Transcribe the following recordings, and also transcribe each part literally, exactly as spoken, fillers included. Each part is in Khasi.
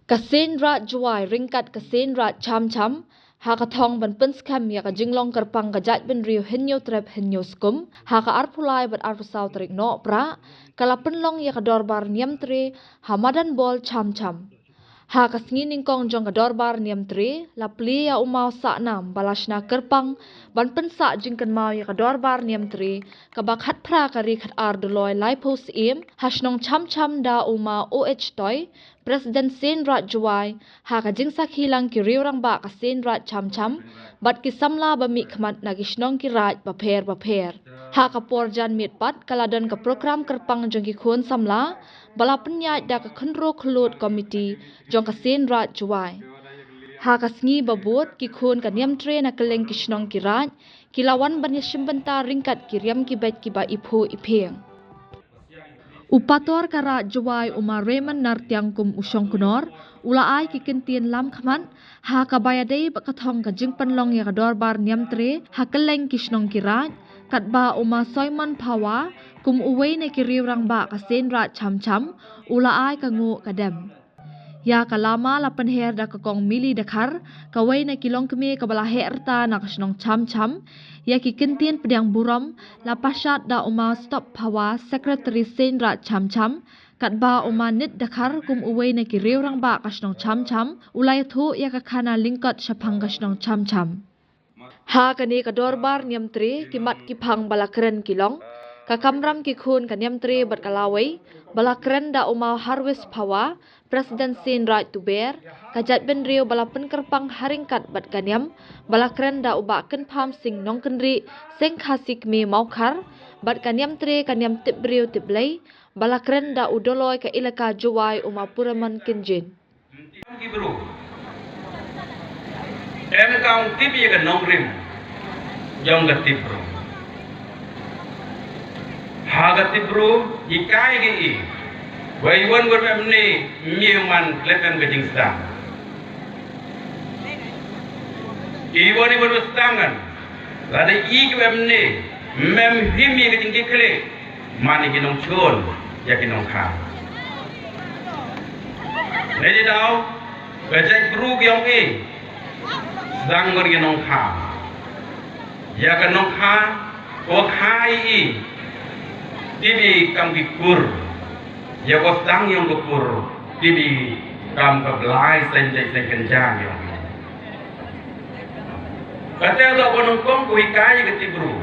Ka Seiñ Raij Jowai ryngkat ka Seiñ Raij Chamcham ha ka thong ban pynskhem ïa ka jinglong kyrpang ka jaitbynriew Hynñiewtrep Hynñiewskum ha ka arphew lai bad arphew saw tarik Nohprah, ka la pynlong ïa ka dorbar niamtre ha Madan Ball Chamcham. Ha ka sngi nyngkong jong ka dorbar niamtre, la plie ïa u maw sahnam ba la shna kyrpang ban pynsah jingkynmaw ïa ka dorbar niamtre kaba khatphra ka ri khatar Doloi laiphew siem ha shnong Chamcham da u maw O H Toi, President Seiñ Raij Jowai, ha ka jingsakhi lang ki riew rangbah ka Seiñ Raij Chamcham bad ki samla ba mihkhmat na ki shnong ki raij bapher bapher. Ha ka por jan miet pat ka la don ka prokram kyrpang jong ki khun samla ba la pynïaid da ka khynroo khyllood komiti jong ka Seiñ Raij Jowai. Ha ka sngi ba bud, ki khun ka niamtre na kylleng ki shnong ki raij ki la wan ban ïashim bynta ryngkat ki riam ki beit kiba iphuh iphieng. U Pator ka Raij Jowai u maw Raymond Nartiang kum u shongknor u la ai ki kyntien lam khmat ha kaba ïadei bad ka thong ka jingpynlong ïa ka dorbar niamtre ha kylleng ki shnong ki raij, katba u maw Simon Phawa kum uwei na ki riew rangbah ka Seiñ Raij Chamcham u la ai ka nguh ka dem. Ïa ka lama la pynher da ka Kong Mili Dkhar, kawei na ki longkmie kaba la heh rta na ka shnong Chamcham. Ïa ki kyntien pdiang burom la pashad da u maw Stop Phawa, Secretary Seiñ Raij Chamcham, katba u maw Nit Dkhar kum uwei na ki riew rangbah ka shnong Chamcham u la ïathuh ïa ka khana lyngkot shaphang ka shnong Chamcham. Ha kane ka dorbar niamtre, ki mat ki phang ba la kren ki long ka kamram ki khun ka niamtre bad ka lawei, ba la kren da u maw Harvest Phawa, President Seiñ Raij Tuber, ka jaitbynriew ba la pynkyrpang ha ryngkat bad ka niam ba la kren da u Bah Kynpham Sing Nongkynrih, Seng Khasi Kmie Mawkhar, bad ka niamtre ka niam tip briew tip Blei ba la kren da u Doloi ka Elaka Jowai u maw Puramon Kynjin. Em kam tip ïa ka nongrim jong ka tip bru. Ha ka tip bru i kai ki i. Wei wan wan em ni mi man khlem em ka jingsdang. I wan i wan sdang ngan. Lada i ki em ni mem him ïa ka jingkitkhlieh. Man ïa ki nongshun ïa ki nongkha. Nei di daw ka jaitbru ki ong i sdang ngan ïa nongkha. Ïa ka nongkha ko kha i i tip i kam ki kur. Ïa ko sdang ïong ko kur tip i kam ka blai seng jait seng kynjang ïong i. Kata ka ko nongkong ko hikai ka tip bru.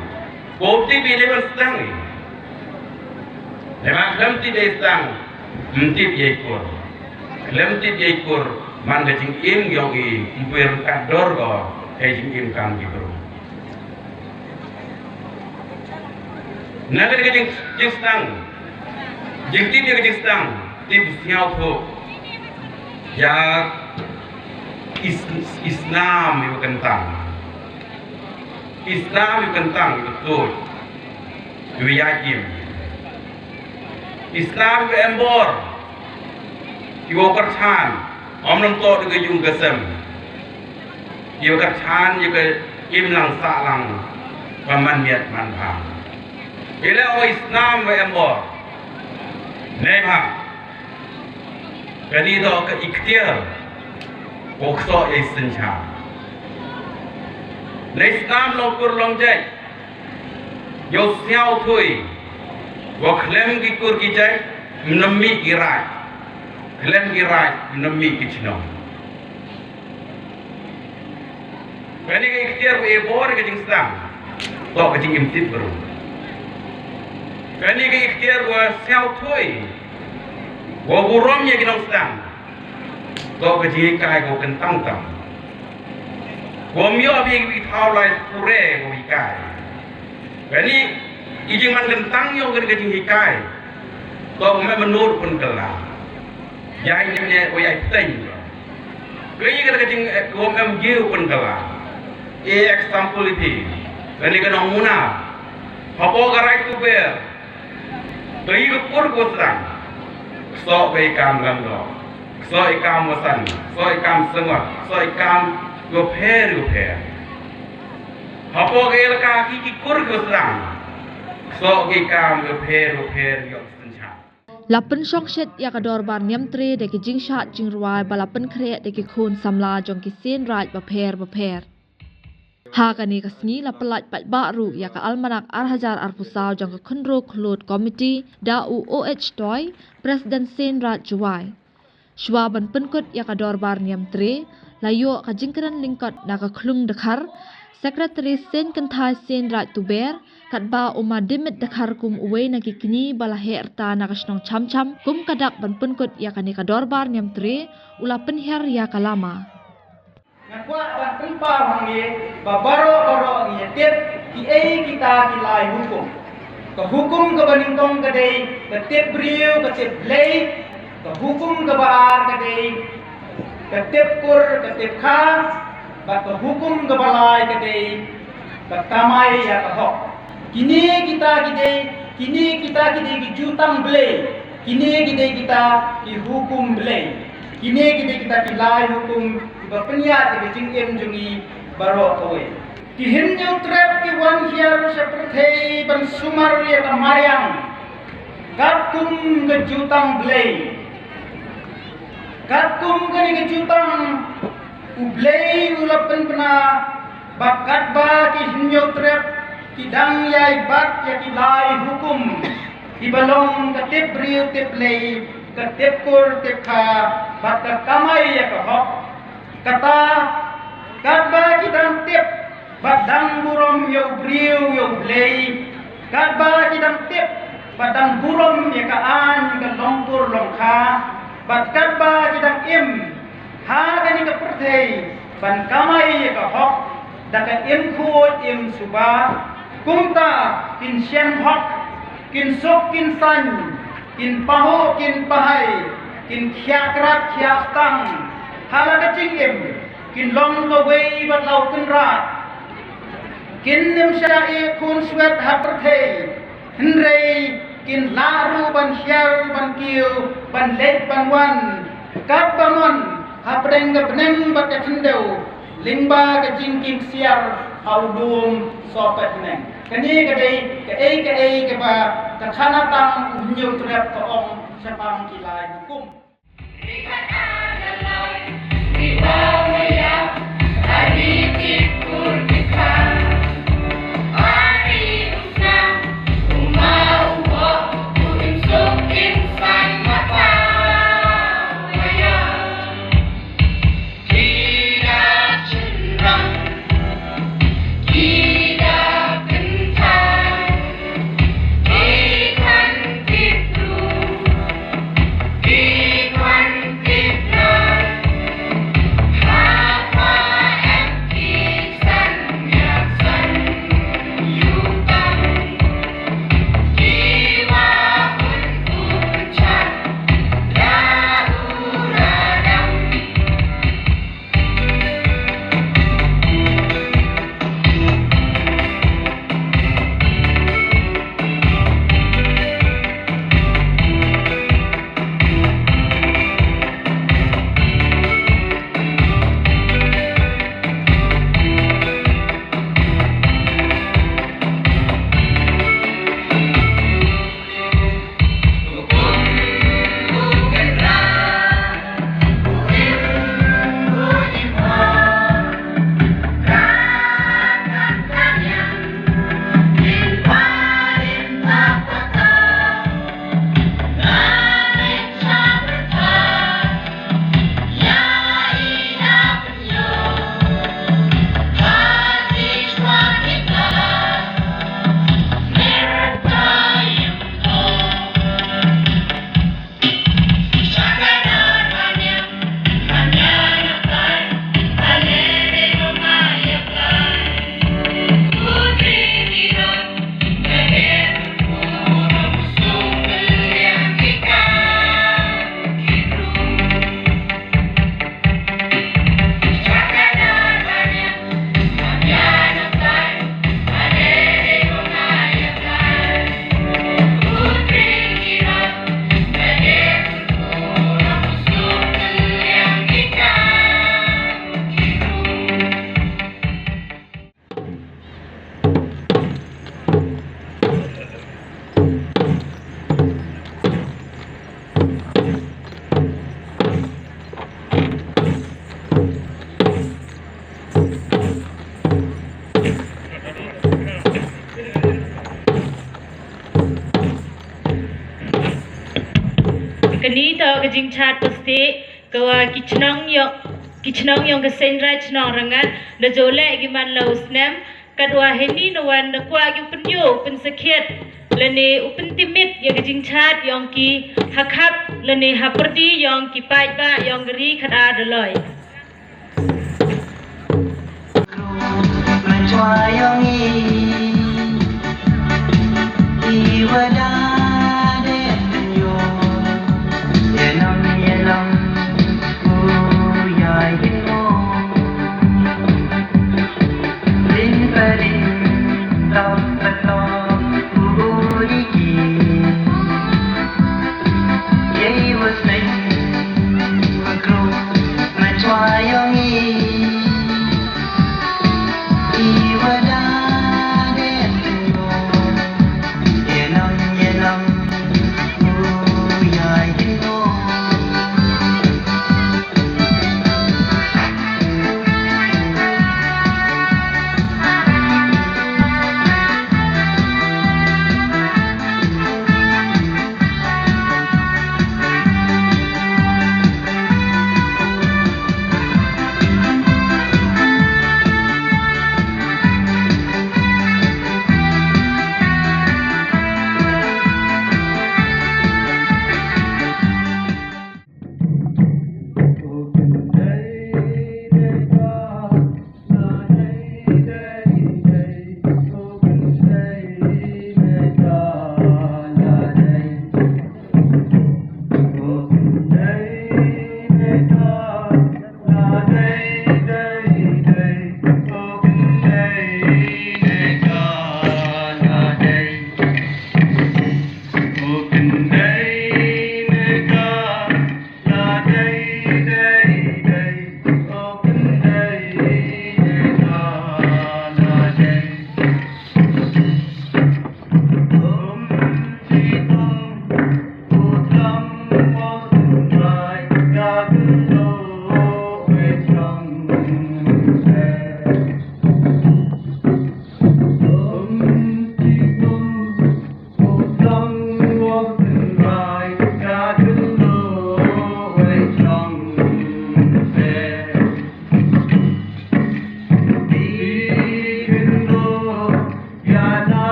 Ko tip i leh ban sdang i. Leh ban khlem tip i sdang. Ym tip i kur. Khlem tip i kur. Man ka jingim ïong i ym pyrkhat dor ko. Ka jingim kam ki bru. Na ka jing jingsdang. Jingtip ïa ka jingsdang. Tip sngewthuh. Ïa is isnam ïa ka kyntang. Isnam ïa ka kyntang ïa ka tuid. Ïa ka ïaid im. Isnam ïa ka embor. Ïa ka kyrchan. Ym nang to ïa ka jung ka sem. Ïa ka kyrchan ïa ka im lang sah lang. Ka man miat man bha. Ïa la oi isnam ïa ka embor. Nei bha. Kani to ka ikhtiar. Ko kso ïa i synshar. Nei snam long kur long jait. Ïa u sngewthuh. Wa khlem ki kur ki jait. Mnam mih ki raij. Khlem ki raij. Mnam mih ki chnong. Kani ka ikhtiar wa e bor ka jingsdang. To ka jingim tip bru. Kani ka ikhtiar wa sngewthuh. Wa burom ïa ki nongsdang. To ka jinghikai ko kyntang tam. Ko ym ïoh bha ki thaw lai pure ko hikai. Kani i jingman kyntang ïong kani ka jinghikai. To ko me menur pun kala. Jai ne ne o jai teng. Kani kata ka jing ko me giu pun kala. E example iti. Kani ka nong muna. Hapo ka rai tu ber. Ka i ka kur ko sdang. Kso ka i kam gam do. Kso i kam wasan. Kso i kam sengwat. Kso i kam ko pher ko pher. Hapo ka i laka ki ki kur ko sdang. Kso ka i kam ko pher ko pher ko sdang. La pynshongshit ïa ka dorbar niamtre da ki jingshad jingrwai ba la pynkhreh da ki khun samla jong ki sien raij bapher bapher. Ha kane ka sngi la pyllait paidbah ruh ïa ka almanak ar hajar arphew saw jong ka Khynroo Khulot Committee da u O H Toy, President Sien Raij Jowai. Shuwa ban pynkut ïa ka dorbar niamtre, la ïoh ka jingkren lyngkot na ka Khlung Dkhar, Secretary Sien Kynthai Sien Raij Tuber, katba u Ma Dimit Dkhar kum uwei na ki kñi ba la heh rta na ka shnong Cham Cham kum ka dak ban pynkut ïa kane ka dorbar niamtre, u la pynhiar ïa ka lama. Nga kwah ban pynpaw hangne ba baroh baroh ngi ïa tip kiei kita ki lai hukum. Ka hukum kaba nyngkong ka dei ka tip briew ka tip Blei, ka hukum kaba ar ka dei ka tip kur ka tip kha, bad ka hukum kaba lai ka dei ka kamai ïa ka hok. Kine kita ki dei, kine kita ki dei ki jutang Blei, kine ki dei kita ki hukum Blei, kine ki dei kita ki lai hukum kiba pynïaid ïa ka jingim jong ngi baroh kawei. Ki Hynñiewtrep ki wan hiar sha pyrthei ban sumar ïa ka mariang katkum ka jutang Blei. Katkum kane ka jutang U Blei u la pynbna ba katba ki Hynñiewtrep ki dang ïai bat ïa ki lai hukum kiba long ka tip briew tip Blei, ka tip kur tip kha, bad ka kamai ïa ka hok. Kata, katba ki dang tip bad dang burom ïa u briew ïa U Blei, katba ki dang tip bad dang burom ïa ka aiñ ka long kur long kha, bad katba ki dang im ha kane ka pyrthei ban kamai ïa ka hok da ka im khuid im suba, kumta kin shem hok, kin suk kin saiñ, kin pahuh kin pahai, kin khiah krad khiah stang ha la ka jingim, kin long kawei bad la U Kynrad. Kin ym shah ïeh khun swet ha pyrthei, hynrei kin lah ruh ban hiar ban kiew, ban leit ban wan katba mon hapdeng ka bneng bad ka khyndew, lyngba ka jingkieng ksiar ha u lum sohpet bneng. Kane ka dei kaei kaei kaba ka khana tang U Hynñiewtrep ka ong shaphang ki lai hukum. ka jingchat plastik ka wa ki chnong yong ki chnong yong ka Seiñ Raij Chnong Rangad da jo leh ki man la u snem. Katwa hini na wan da kwah ki u pynyo u pynsakhiat lane u pyntimit ya ka jingchat yong ki ha khap lane ha pyrdi yong ki paidbah yong ka ri khat ar da loi.